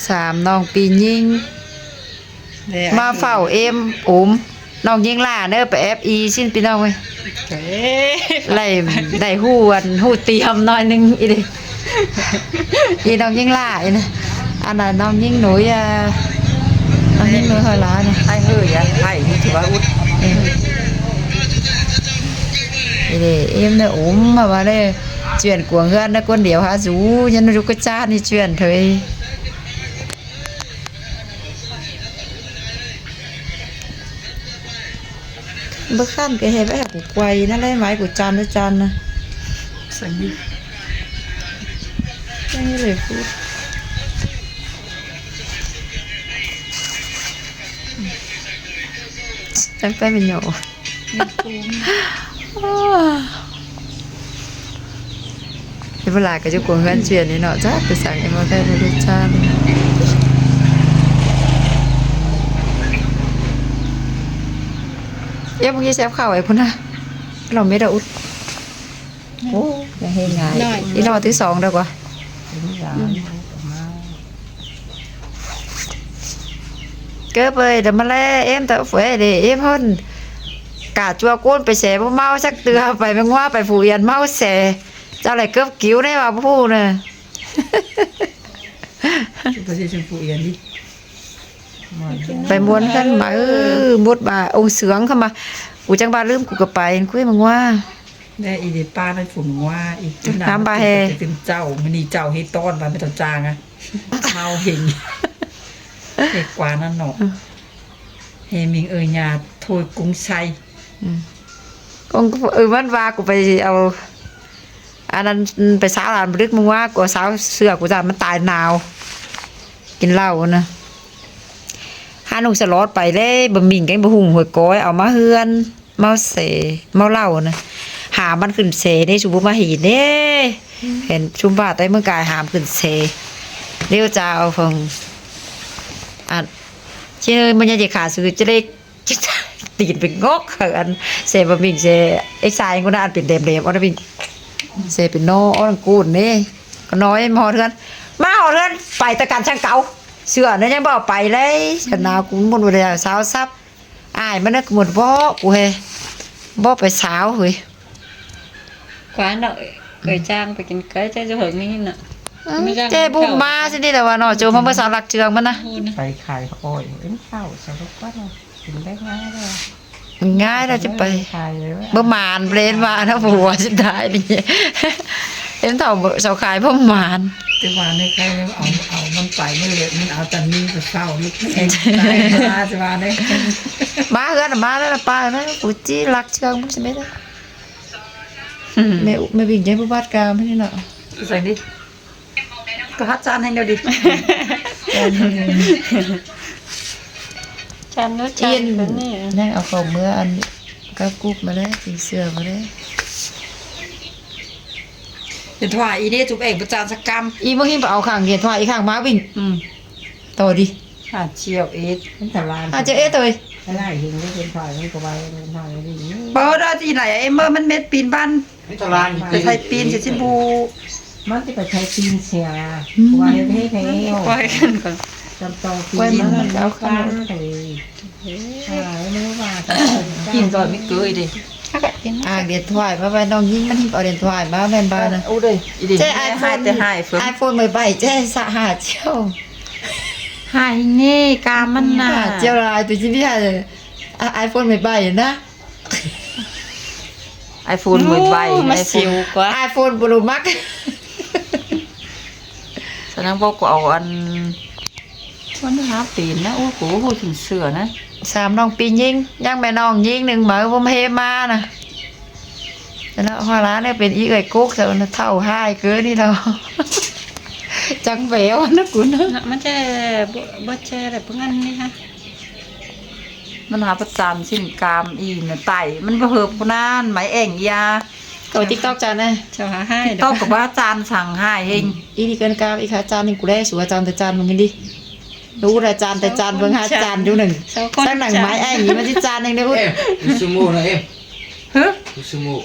ສາມນ້ອງປີຍິງ ມາເຝົ້າເອັມອຸມ ນ້ອງຍິງຫຼ້າເດີ ໄປແອບອີຊິນພີ່ນ້ອງເອີຍ. ເອີ ໄດ້ ໄດ້ຮູ້ອັນ ຮູ້ຕຽມໜ້ອຍໜຶ່ງອີ່ເດ ອີນ້ອງຍິງຫຼ້າອີນະ ອັນນັ້ນນ້ອງຍິງໜຸຍ ອາ ນ້ອງຍິງໜຸຍຮອຍຫຼ້ານະ ໃຫ້ເຮີ້ຍາ ໃຫ້ທີ່ວ່າອຸດ ເອີ ອີເດ ເອັມເດີ ອຸມມາວ່າເດີ ຈວນກວງເຮືອນນະ ຄົນດຽວຫາສູ ຍັນລູກກະຈານນີ້ຈວນເທີຍ. ບໍ່ຄັນກໍເຮັດໄວ້ໃຫ້ກູໄກວນັ້ນແຫຼະ ໄວ້ກູຈານດ້ວຍຈານນະ ສັງນີ້ ຍັງເລີຍພຸດ ຈັກໄປແມ່ນຫຍັງ. ເວລາກໍຢູ່ກົງເຮືອນເຊຍນີ້ເນາະ ຈັກໄປສັງ ເອັມບໍ່ໄດ້ ບໍ່ໄດ້ຈານ ເອັມບໍ່ກິນແຊບເຂົ້າໄອ້ພຸ້ນນະ ລອງເມັດອະອຸດ ໂອ້ ຍັງເຮັດງ່າຍ ອີ່ຫຼໍ່ທີສອງດອກວ່າ ເກີບເອີຍ ດະມາແລ ເອັມຕະເຟເດ ເອັມຮອນ ກາຈົວໂກນໄປແສບໍ່ເມົາຈັກເທື່ອ ໄປແມງວ່າໄປຜູອຽນເມົາແສ ເຈົ້າໄຫຼເກີບກິວແນ່ວ່າຜູ້ນະ ໄປຊິຊົມຜູ້ອຽນດິ ໄປມ່ວນກັນມາ ເອີ ໝົດວ່າອົງເສືອງເຂົ້າມາ ກູຈັ່ງວ່າລືມ ກູກໍໄປ ຄຸຍແມງວ່າ ແດ່ອີເດປ້ານັ້ນ ຝຸ່ນວ່າອີກ ນ້ຳບາແຮ ຕື່ມເຈົ້າ ມື້ນີ້ເຈົ້າເຮັດຕ້ອນວ່າແມ່ນເຈົ້າຈ້າງອະ ເມົາເຫັງ ເຮັດກວ່ານັ້ນເນາະ ເຮມິງເອີຍ ຍາໂທຍກຸງໄຊ ອືມ ເອີ ມັນວ່າກູໄປເອົາ ອັນນັ້ນ ໄປຊາວລານບະດຶກ ມຶງວ່າ ກູເອົາຊາວເສື້ອ ກູຢ້ານມັນຕາຍໜາວ ກິນເຫຼົ້ານະ ຫາໜຸ່ງສະຫຼອດໄປເດ້ ບະໝິ່ງແກງບະຫຸ່ງ ຫົວກ້ອຍ ເອົາມາເຮືອນ ເມົາເສ ເມົາເຫຼົ້ານະ ຫາມັນຂຶ້ນເສເດ້ ຊຸມບໍ່ມາເຫັນເດ້ ເຫັນຊຸມບ້າໃຕ້ເມືອງກາຍ ຫາມຂຶ້ນເສ ເລວຈາວເພິ່ງ ອັນ ເຈົ້ຍ ມັນຍັງຈະຂາຊື່ຈະເລັກ ຕີນໄປງອກ ອັນ ເສບະໝິ່ງ ເສເອັກຊາຍ ຄົນນັ້ນ ອັນເປັນແຫຼມໆ ອັນເປັນ ເສເປັນນໍ ອັນກູນເດ້ ກໍນ້ອຍ ມາຮອດເຮືອນ ມາຮອດເຮືອນ ໄປແຕ່ກັນຊ່າງເກົ່າ ເສື້ອນັ້ນຍັງບໍ່ເອົາໄປເລີຍ ຊະນາ ກູໝົດເວລາຊາວຊັບ ອາຍມັນນະ ກູໝົດເບາະ ກູເຮ ບໍ່ໄປຊາວເຮີ້ຍ ກວ່າເນາະ ເອີຍ ຈ້າງໄປກິນໄກ່ ເຈົ້າເຈົ້າເຫິງນີ້ນະ ອືມ ແມ່ຈ້າງ ເຈ້ບຸ້ມມາຊິນີ້ແຫຼະວ່າເນາະ ໂຈມມາເບິ່ງສາວລັກເຈື່ອງມັນນະ ໄປຂາຍອ້ອຍ ເອີ ເຊົ້າສາວລັກກວ່າເນາະ ກິນໄດ້ງ່າຍເດ້ ງ່າຍແລ້ວຈະໄປ ບໍ່ໝານເລີຍວ່ານະ ຜົວສຸດທ້າຍນີ້ ເຫັນເຖົ້າສາວຂາຍບໍ່ໝານ ແຕ່ວ່າໃນໃຄເອົາ ເອົາມັນໄປເລີຍ ມັນເອົາຕານີ້ໄປເຝົ້າ ມັນແອງຕາຍມາ ແຕ່ວ່າໃນ ມາເຮືອນມາແລ້ວລະ ປ້ານະ ປູຈີລັກເຊື່ອງມັນຊິແມ່ນ ແມ່ ແມ່ວິງໃຈຜູ້ບາດກາມນີ້ເນາະ ໃສ່ດິ ກໍຮັດຈານໃຫ້ແນວດີ ຈານເນາະ ຈານ ອີ່ນ ເພິ່ນນີ້ ຍັງເອົາເຂົ້າເມືອ ອັນ ກັບກຸບມາເດ້ ຕີເສື້ອມາເດ້ ເຫັນວ່າອີເດ້ຈຸບເອງປະຈານສະກຳ ອີບໍ່ຫິມໄປເອົາຂ້າງ ເຫັນວ່າອີຂ້າງມາວິງ ອືມ ຕໍ່ດີ ຫາຈຽວເອດ ມັນຕະລານ ຫາຈຽວເອດເອີຍ ຫຼາຍເຫັນເຫັນວ່າມັນກໍໄວ ມັນວ່າດີ ເປີດວ່າທີ່ໄຫຼ ເອີເມີ ມັນເມັດປີນບ້ານ ໄປໄທປີນຊິຊິບໍ່ ມັນຊິໄປໄທປີນເສຍ ອືມ ວ່າເຮັດໃຫ້ແທ້ ປ່ອຍກັນກ່ອນ ຈຳຕ້ອງປີນ ປ່ອຍມັນ ມັນເອົາຂະໜົມ ເອີ ກິນກ່ອນມີເກີຍເດ້ ອ່າງດຽນຖວາຍມາໄວ້ ນ້ອງຍິງມັນຫິບເອົາດຽນຖວາຍມາແມ່ນບໍ່ນະ ໂອ້ເດ້ ເຈ້ ໄອໂຟນ ແຕ່ໄຮເຟີນ ໄອໂຟນໃໝ່ໆ ເຈ້ສະຫາຈຽວ ຫາຍແນ່ກາມມັນນະ ຫາຈຽວຫຼາຍ ຕົວຈິງນີ້ຫາ ອາ ໄອໂຟນໃໝ່ໆ ນະ ໄອໂຟນໃໝ່ໆ ໂອ້ ມາ ໄອໂຟນ ຊິວກວ່າ ໄອໂຟນໂປຣມັກ ສະນັ້ນບໍ່ກໍເອົາອັນ ມັນຫາເປັນນະ ໂອ້ ກູຮູ້ຖິງເສື້ອນະ ສາມນ້ອງປີຍິງ ຍັງແມ່ນ້ອງຍິງໜຶ່ງ ມາບໍ່ເຮມານະ ແລ້ວຮອລາເນຍ ເປັນອີເອື້ອຍກົກ ເຖົ້າ ເຖົ້າຮ້າຍເກີນນີ້ລາວ ຈັກແວວນະກູນະ ນະ ມັນຈະບໍ່ ບໍ່ແຈແຫຼະ ເພິ່ນອັນນີ້ຫະ ມັນຫາປະຈານຊິນກາມອີນະ ໄຕມັນບໍ່ເຮີບພຸ້ນນານ ໄມ້ແອ່ງຢາ ເຂົ້າຕິກຕອກຈານນະ ເຈົ້າຫາຮ້າຍ ຕິກຕອກກໍວ່າຈານສັງຮ້າຍເຮງ ອີນີ້ເກີນກາມ ອີກຫາຈານໜຶ່ງ ກູໄດ້ສູ່ອາຈານແຕ່ຈານເບິ່ງນີ້ດິ ຮູ້ແຕ່ຈານແຕ່ຈານ ເບິ່ງຫາຈານຢູ່ໜຶ່ງ ສັງໜັງໄມ້ແອ່ງນີ້ ມັນຊິຈານໜຶ່ງເດ້ ອຸດ ເອັມ ຊູໂມະນະ ເອັມ ຮະ ຊູໂມະ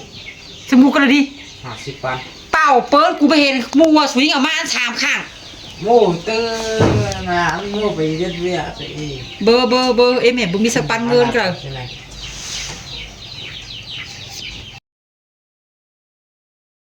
ຊູໂມະກໍລະດີ ຫ້າສິບປານ ເປົ່າເປີນ ກູໄປເຫັນໝູ່ສະວິງເອົາມາອັນສາມຂ້າງ. ໂອ້ ເຕີນະ ໂອ້ ໄປເຮັດວຽກຊະອີກ. ເບີ ເບີ ເບີ ເອີ ແມ່ເບິ່ງມີສັກປັນເງິນກໍໄດ້.